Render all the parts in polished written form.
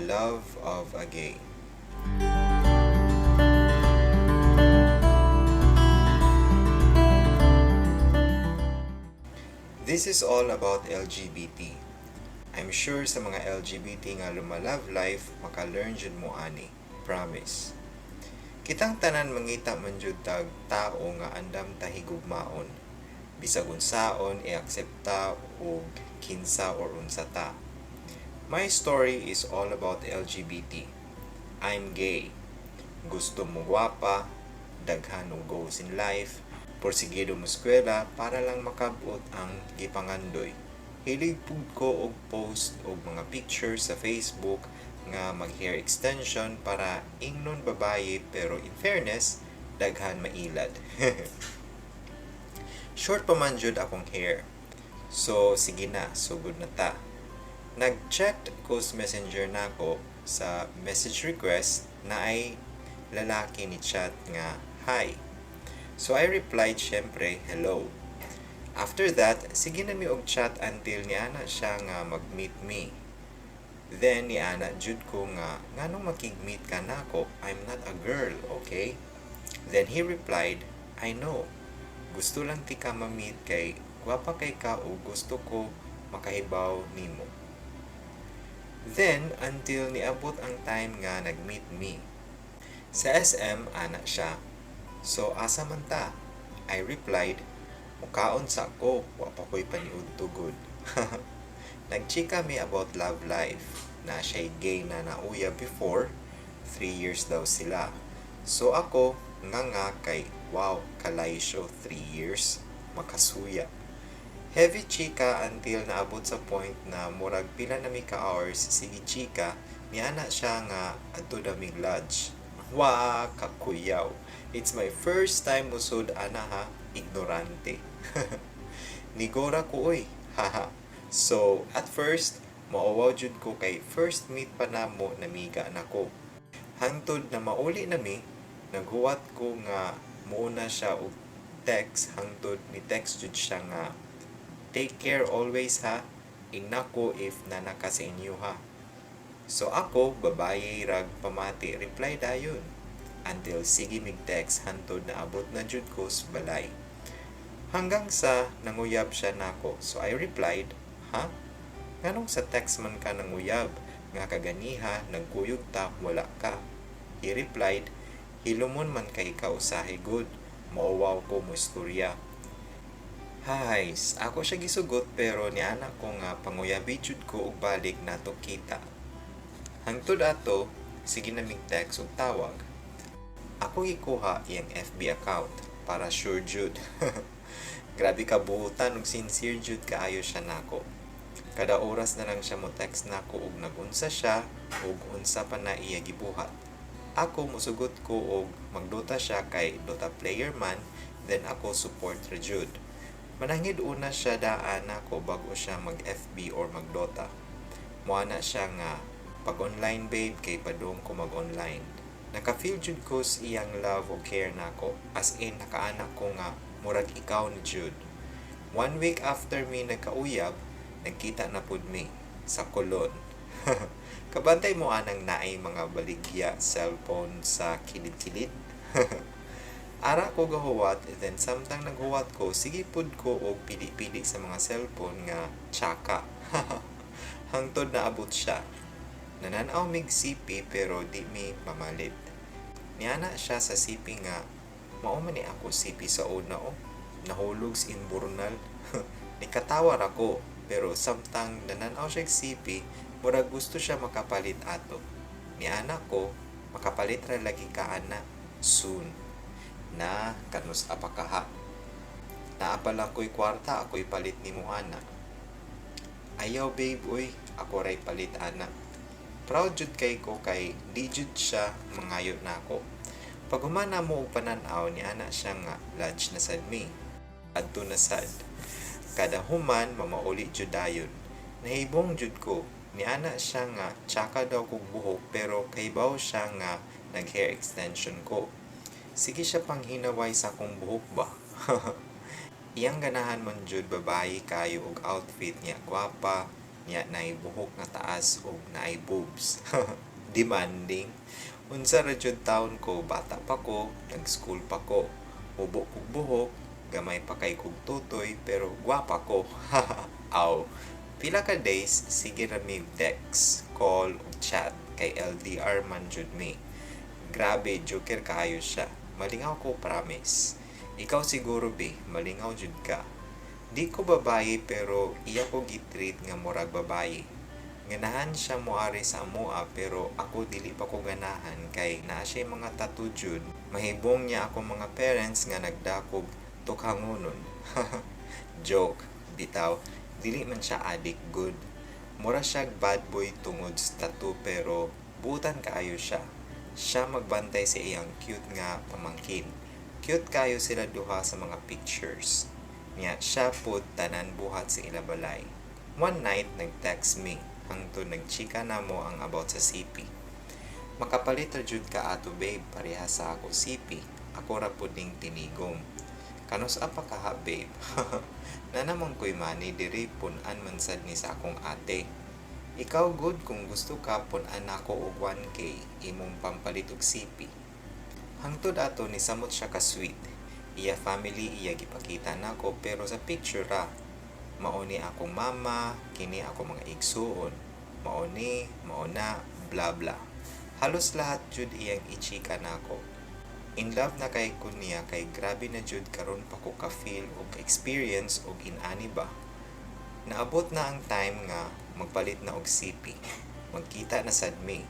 The Love of a Gay. This is all about LGBT. I'm sure sa mga LGBT nga luma-love life, maka-learn jud mo ani. Promise. Kitang tanan mangita man jud tag tao nga andam ta higugmaon. Bisag unsaon i-aksepta og kinsa or unsa ta. My story is all about LGBT. I'm gay. Gusto mo gwapa, daghan og goals in life, porsigido mo eskwela para lang makabot ang gipangandoy. Hilig pud ko og post og mga pictures sa Facebook nga mag hair extension para ingnon babaye, pero in fairness, daghan mailad. Short pa man jud akong hair. So sige na, sugod na ta. Nag-check ko sa Messenger nako, sa message request na ay lalaki ni chat nga "Hi." So I replied syempre, "Hello." After that, sige na mi og chat until niana siya nga mag-meet me. Then niana jud ko nga, "Nganong makig-meet ka nako? I'm not a girl, okay?" Then he replied, "I know. Gusto lang tika ma-meet kay gwapa kay ka ug gusto ko makahibaw nimo." Then until niabot ang time nga nag-meet me. Sa SM ana siya. "So asa man ta?" I replied, "Mukaon sa ko, wa pa ko'y paniudto gud." Nagchika mi about love life, na siya'y gay na nauyab before, 3 years daw sila. So ako, nga nga kay wow, kalaysyo 3 years, makasuya. Heavy chika until naabot sa point na murag pila na mi ka hours sige chika, niana siya nga adto na mig lodge. Wa kakuyaw. It's my first time musud ana ha, ignorante. Nigora ko oy, haha. So, at first, mauwaw jud ko kay first meet pa namo namiga nako. Hangtod na mauli nami, naghuwat ko nga muuna siya og text hangtod ni text jud siya nga, "Take care always ha, ingna ko if nana ka sa inyo ha." So ako, babaye rag pamati, reply dayon. Until sige mig text hangtod naabot na jud ko sa balay. Hanggang sa nanguyab siya nako. So I replied, "Ha? Nganong sa text man ka nanguyab nga kaganiha nagkuyog ta wala ka?" He replied, "Hilumon man kay ka usahay gud, mauwaw ko mo istorya." Hays, ako siya gisugot pero niana ko nga panguyabi jud ko og balik nato kita. Hangtod ato, sige na mig text ug tawag. Ako gikuha iyang FB account para sure jud. Grabe ka buutan ug sincere jud kaayo siya nako. Kada oras na lang siya mo text nako og nagunsa siya ug unsa pa na iya gibuhat. Ako musugot ko og magdota siya kay Dota player man, then ako support ra jud. Manangid una siya daan nako bag-o siya mag FB or magdota. Moana siya nga, "Pag online babe kay padung ko mag-online." Naka-feel jud ko sa iyang love o care nako. As in nakaana ko nga murag ikaw ni jud. One week after mi nagkauyab, nagkita na pud mi sa Colon. Kabantay mo anang naay mga baligya cellphone sa kilid-kilid. Ara ko gahuwat, then samtang naghuwat ko, sige pud ko og pili-pili sa mga cellphone nga tsaka. Hangtod naabot siya. Nananaw mig CP pero di mi mamalit. Niana siya sa CP nga, "Mao man ni ako CP sa una oh. Nahulog sa imburnal." Nikatawa ra ko, pero samtang nananaw siya og CP, murag gusto siya makapalit ato. Niana ko, "Makapalit ra lagi ka ana soon." Na kanus pa kaha. Naa pala ko'y kwarta, ako'y palit nimo ana. "Ayaw babe uy, ako ray palit ana." Proud jud kay ko kay di jud siya mangayo nako. Pag human namo og panan-aw, niana siya nga lodge na sad mi. Adto na sad. Kada human mamauli jud dayon. Nahibong jud ko. Niana siya nga tsaka daw kog buhok pero kahibaw siya nga nag hair extension ko. Sige siya panghinaway sa akong buhok ba. Iyang ganahan man jud babayi kayo og outfit niya, gwapa, Niya naay buhok nga taas ug naay boobs. Demanding. Unsa ra jud taon ko, bata pa ko, nag-school pa ko. Mubo kog buhok, gamay pa kay kog tutoy, pero gwapa ko. Aw. Pila ka days sige ra mi text, call ug chat kay LDR man jud mi. Grabe, joker kaayo siya. Malingaw ko, promise. Ikaw siguro be, malingaw jud ka. Di ko babaye pero iya ko gitreat nga murag babaye. Ganahan siya moari sa amoa pero ako dili pa ko ganahan kay naa siya mga tattoo jud. Mahibong niya akong mga parents nga nagdakog tukhangonon. Joke, bitaw, dili man siya adik gud. Mura siyag bad boy tungod sa tattoo pero buutan kaayo siya. Siya magbantay sa iyang cute nga pamangkin. Cute kaayo sila duha sa mga pictures. Niya siya pod tanan buhat sa ila balay. One night nag-text me hangtod nagchika namo ang about sa CP. "Makapalit ra jud ka ato, babe, pareha sa ako CP." Ako ra pud ning tinigom. "Kanus-a pa kaha, babe? Naa naman ko'y money diri, pun-an man sad ni sa akong ate." "Ikaw gud, kung gusto ka, pun-an nako og 1K imong pampalit og CP." Hangtod ato nisamot siya ka sweet. Iya family iya gipakita nako pero sa picture ra. "Mao ni akong mama, kini akong mga igsuon. Mao ni, mao na, bla bla." Halos lahat jud iyang ichika nako. In love na kay ko niya kay grabe na jud karon pa ko ka-feel og ka-experience og inani ba. Naabot na ang time nga magpalit na og CP. Magkita na sad mi.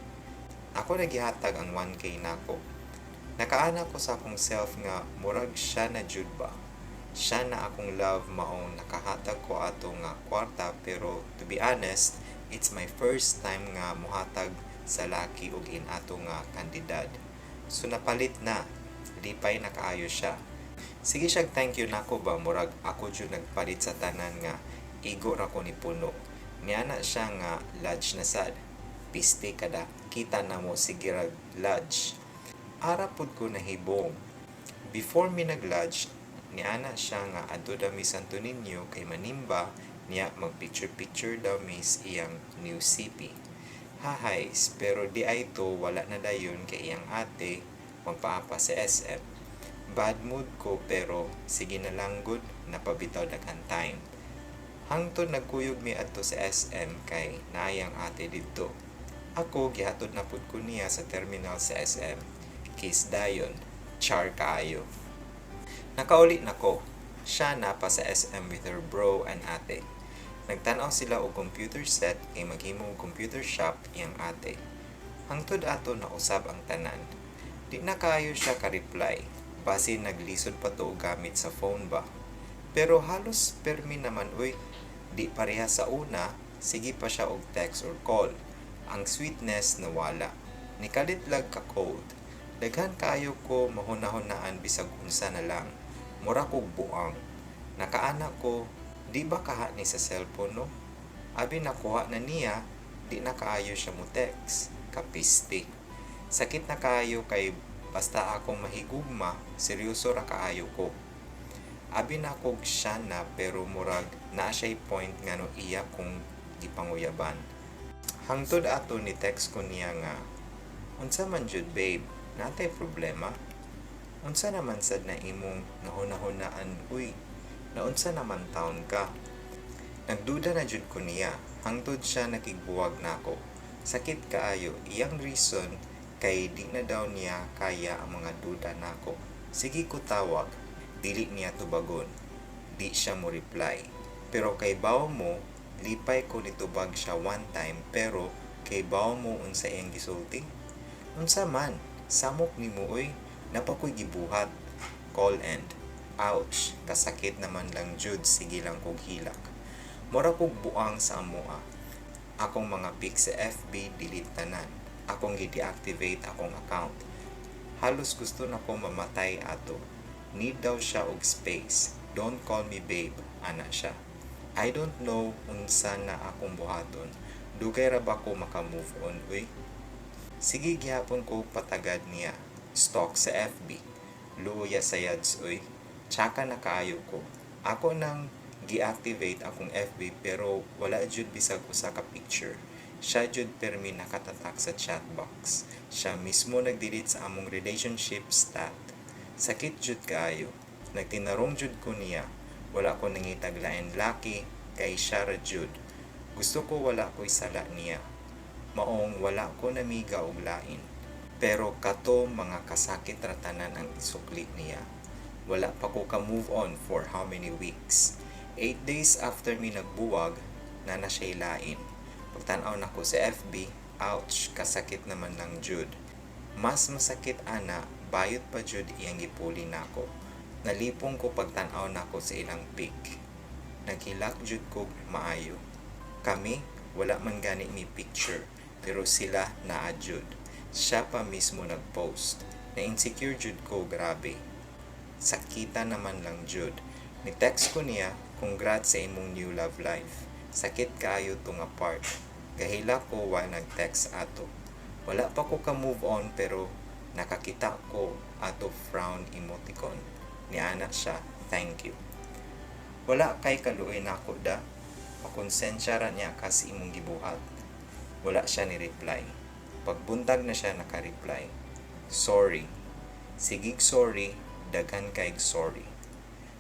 Ako na gihatag ang 1K nako. Nakaana ko sa akong self nga murag siya na jud ba. Siya na akong love maong nakahatag ko ato nga kwarta, pero to be honest, it's my first time nga mohatag sa laki og inato nga kantidad. So napalit na, lipay na kaayo siya. Sige siyag thank you nako ba, murag ako jud nagpalit sa tanan nga igo ra ko ni puno. Niana siya nga lodge na sad. Piste kada kita namo sige rag lodge. Ara pud ko nahibong. Before mi nag-lodge, niana siya nga adto daw mi Santo Niño kay manimba niya, mag picture picture daw mi sa iyang new CP. Hahays, pero di ay to wala na dayon kay iyang ate magpaapa sa SM. Bad mood ko pero sige na lang gud, napabitaw daghan time. Hangtod nagkuyog mi adto sa SM kay naayang ate didto. Ako gihatod na pud ko niya sa terminal sa SM. Kiss dayon, char kaayo. Nakauli na ko. Siya na pa sa SM with her bro and ate. Nagtan-aw sila og computer set kay maghimo og computer shop iyang ate. Hangtod ato nausab ang tanan. Di na kaayo siya ka-reply. Basin naglisod pa to og gamit sa phone ba. Pero halos permi naman uy. Di pareha sa una, sige pa siya og text or call. Ang sweetness nawala. Nikalit lag ka cold. Daghan kaayo ko mahuna-hunaan bisag unsa na lang. Mura kog buang. Nakaana ko, di ba kaha ni sa cellphone, no? Abi nakuha na niya, di na kaayo siya mo text. Kapiste. Sakit na kaayo kay basta akong mahigugma, seryoso ra kaayo ko. Abi na kog siya na pero murag naa siya'y point ngano iya kong gipanguyaban. Hangtod ato ni text ko niya nga, "Unsa man jud, babe, natay problema? Unsa naman sad na imong nahuna-hunaan uy, naunsa naman taon ka?" Nagduda na jud ko niya, hangtod siya nakigbuwag nako. Sakit kaayo, iyang reason kay di na daw niya kaya ang mga duda nako. Sige ko tawag, dili niya tubagon. Di siya mo reply. Pero kay bawo mo, lipay ko nitubag siya one time, pero kay bawo mo unsa iyang gisulti? "Unsa man? Samok nimo oy, naa pa ko'y gibuhat." Call end. Ouch, kasakit naman lang jud, sige lang kog hilak. Mura kog buang sa amoa. Akong mga pics sa FB delete tanan. Akong gi-deactivate akong account. Halos gusto nako mamatay ato. Need daw siya og space. "Don't call me babe," ana siya. I don't know unsa na akong buhaton. Dugay ra ba ko maka-move on uy? Sige gihapon ko patagad niya. Stalk sa FB. Luya sa yads uy. Tsaka na kaayo ko. Ako nang Gi-activate akong FB pero wala jud bisag usa ka picture. Siya jud permi nakatatak sa chat box. Siya mismo nag-delete sa among relationship stat. Sakit jud kaayo. Nagtinarong jud ko niya. Wala ko nangitag lain laki kay siya ra jud. Gusto ko wala ko'y sala niya. Maong wala ko namiga og lain. Pero kato mga kasakit ra tanan ang isukli niya. Wala pa ko ka move on for how many weeks. 8 days after mi nagbuwag, naa na siya'y lain. Pagtan-aw nako sa FB, ouch, kasakit naman lang jud. Mas masakit ana, bayot pa jud iyang gipuli nako. Nalipong ko pagtan-aw nako sa ilang pic. Naghilak jud kog maayo. Kami, wala man gani mi picture, pero sila naa jud. Siya pa mismo nag-post. Na-insecure jud ko, grabe. Sakita naman lang jud. Ni-text ko niya, "Congrats sa imong new love life. Sakit kaayo to nga part." Gahilak ko while nag-text ato. Wala pa ko ka-move on pero nakakita ko ato frown emoticon. Niana siya, "Thank you." Wala kay kaluoy nako da. Pakonsensya ra niya kasi imong gibuhat. Wala siya ni reply. Pagbuntag na siya naka-reply. "Sorry." Sigig sorry, daghan kayg sorry.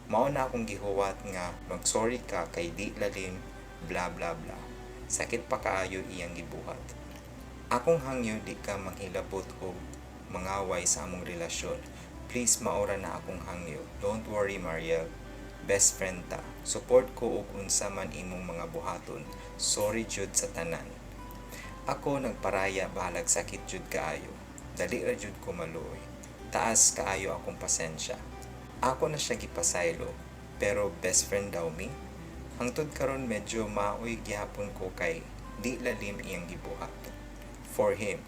Mao na akong gihuwat nga mag-sorry ka kay di lalim, blah blah blah. Sakit pa kaayo iyang gibuhat. Akong hangyo di ka manghilabot og mangaway sa among relasyon. Please, mao ra na akong hangyo. Don't worry, Mariel. Best friend ta. Support ko og unsa man imong mga buhaton. Sorry jud sa tanan. Ako nagparaya, bahalag sakit jud kaayo. Dali ra jud ko maluoy. Taas kaayo akong pasensya. Ako na siya gipasaylo, pero best friend daw mi. Hangtod karon medyo maoy gihapon ko kay di lalim iyang gibuhat. For him.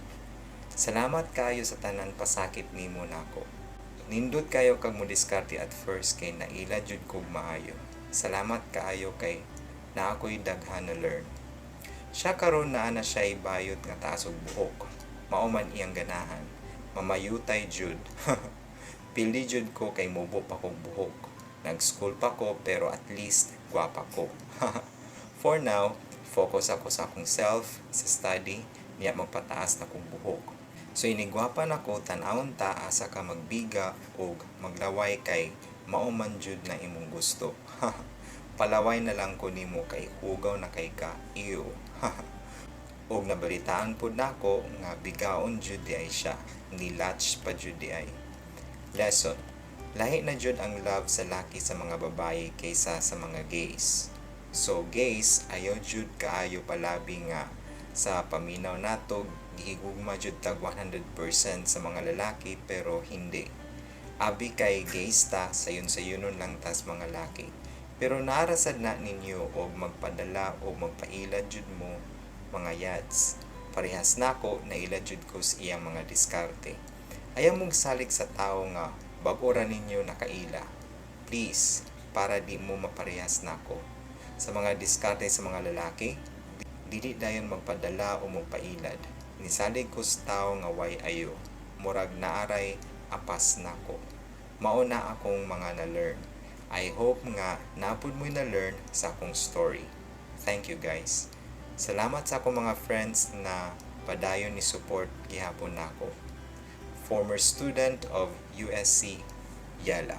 Salamat kaayo sa tanan pasakit nimo nako. Nindot kayo kag mo diskarte at first kay naila jud kog maayo. Salamat kaayo kay naa ko'y daghan na learn. Siya karon naa na siya'y bayot nga taas og buhok. Mao man iyang ganahan. Mamayutay jud. Pildi jud ko kay mubo pa kog buhok. Nag-school pa ko pero at least gwapa ko. For now, focus ako sa akong self, sa study, niya magpataas na kong buhok. So inigwapa nako, tan-awon ta asa ka magbiga og maglaway kay mao man jud na imong gusto. Palaway na lang ko nimo kay hugaw na kay ka. Ew. Og nabalitaan pud nako nga bigaon jud di ay siya. Ni-latch pa jud di ay. Lesson. Lahi na jud ang love sa laki sa mga babaye kaysa sa mga gays. So gays, ayaw jud kaayo palabi nga sa paminaw nato gihigugma jud tag 100% sa mga lalaki, pero hindi. Abi kay gays ta, sayon-sayunon lang tas mga laki. Pero naa ra sad na ninyo og magpadala o magpaila jud mo mga yads. Parehas nako, naila jud ko sa iyang mga diskarte. Ayaw mong salig sa tao nga bag-o ra ninyo nakaila. Please, para di mo maparehas nako. Sa mga diskarte sa mga lalaki, dili dayon magpadala o magpailad. Nisalig ko sa tao nga way ayo. Murag naaray apas nako. Mao na akong mga na-learn. I hope nga naa pud mo'y na-learn sa akong story. Thank you, guys. Salamat sa akong mga friends na padayon ni support gihapon nako. Former student of USC Yala.